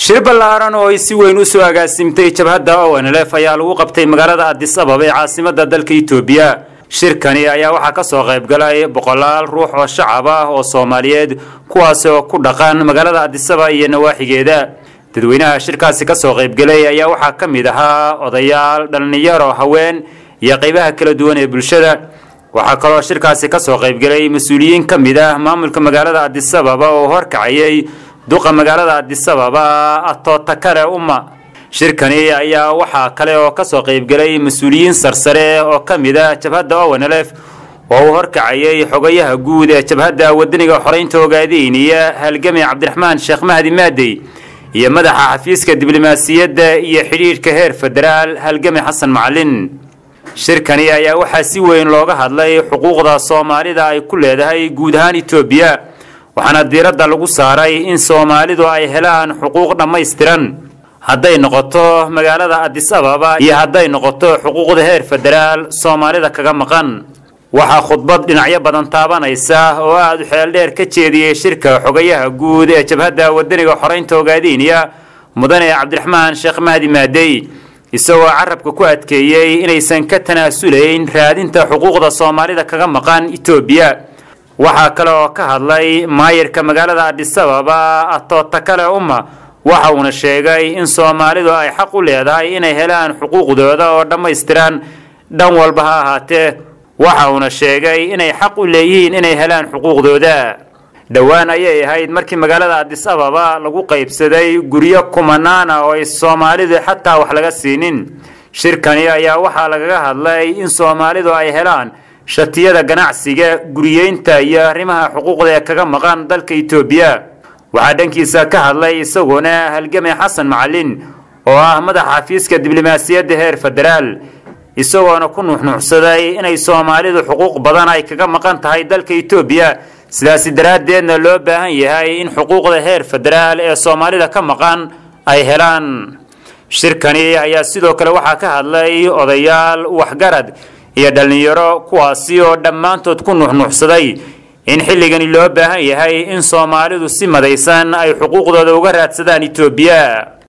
Shir ballaaran oo ay si weyn u soo agaasimtay jabhadda ONLF ayaa lagu qabtay magaalada Addis Ababa ee caasimadda dalka Itoobiya. Shirkani ayaa waxaa ka soo qayb galay boqolaal ruux oo shacab ah oo Soomaaliyeed, kuwaasi oo ku dhaqan magaalada Addis Ababa iyo nawaaxigeeda. Dadweynaha shirkaasi ka soo qaybgalay ayaa waxaa ka mid ahaa odayaal, dhallinyaro, haween iyo qaybaha kala duwan ee bulshada. Waxaa kaloo shirkaasi ka soo qaybgalay mas-uuliyiin ka mid ah maamulka magaalada Addis Ababa oo horkacayay duqa magaalada Addis Ababa Atotakale Uma. Shirkani ayaa waxaa kale oo ka soo qaybgalay mas-uuliyiin sarsare oo ka mid ah jabhadda ONLF oo uu horkacayay xogayaha guud ee jabhadda wadaniga xoreynta Ogaadeyniya halgame Cabdiraxmaan Sheekh Mahdi Maadey iyo madaxa xafiiska diblomaasiyadda iyo xidhiidhka heer federaal halgame Xasan Macalin. Shirkani ayaa waxaa si weyn looga hadlay xuquuqda Soomaalida ay ku leedahay guud ahaan Itoobiya, waxaana diiradda lagu saaray in Soomaalidu ay helaan xuquuq dhammaystiran, hadday noqoto magaalada Addis Ababa iyo hadday noqoto xuquuqda heer federaal Soomaalida kaga maqan. Waxaa khudbad dhinacyo badan taabanaysa oo aada u xeeldheer ka jeediyey shirka xogayaha guud ee jabhadda wadaniga xoreynta Ogaadeyniya mudane Cabdiraxmaan Sheekh Mahdi Maadey, isagoo carabka ku adkeeyey inaysan ka tanaasulayn raadinta xuquuqda Soomaalida kaga maqan Itoobiya. Waxaa kale oo ka hadlay maayirka magaalada Addis Ababa Atotakale Uma, waxa uuna sheegay in Soomaalidu ay xaq u leedahay inay helaan xuquuqdooda oo dhammaystiran dhan walba ha ahaatee. Waxa uuna sheegay inay xaq u leeyihiin inay helaan xuquuqdooda. Dhowaan ayay ahayd markii magaalada Addis Ababa lagu qaybsaday guryo kumanaana oo ay Soomaalidu xataa wax laga siinin. Shirkani ayaa waxaa lagaga hadlay in Soomaalidu ay helaan shatiyada ganacsiga, guriyeynta iyo arrimaha xuquuqda ee kaga maqan dalka Itoobiya. Waxaa dhankiisa ka hadlay isaguna halgame Xasan Macalin oo ah madaxa xafiiska diblomaasiyadda heer federaal, isagoona ku nuuxnuuxsaday inay Soomaalidu xuquuq badan ay kaga maqan tahay dalka Itoobiya, sidaasi daraaddeedna loo baahan yahay in xuquuqda heer federaal ee Soomaalida ka maqan ay helaan. Shirkani ayaa sidoo kale waxaa ka hadlay odayaal, waxgarad iyo dhallinyaro, kuwaasi oo dhammaantood ku nuuxnuuxsaday in xilligani loo baahan yahay in Soomaalidu si madaysan ay xuquuqdooda uga raadsadaan Itoobiya.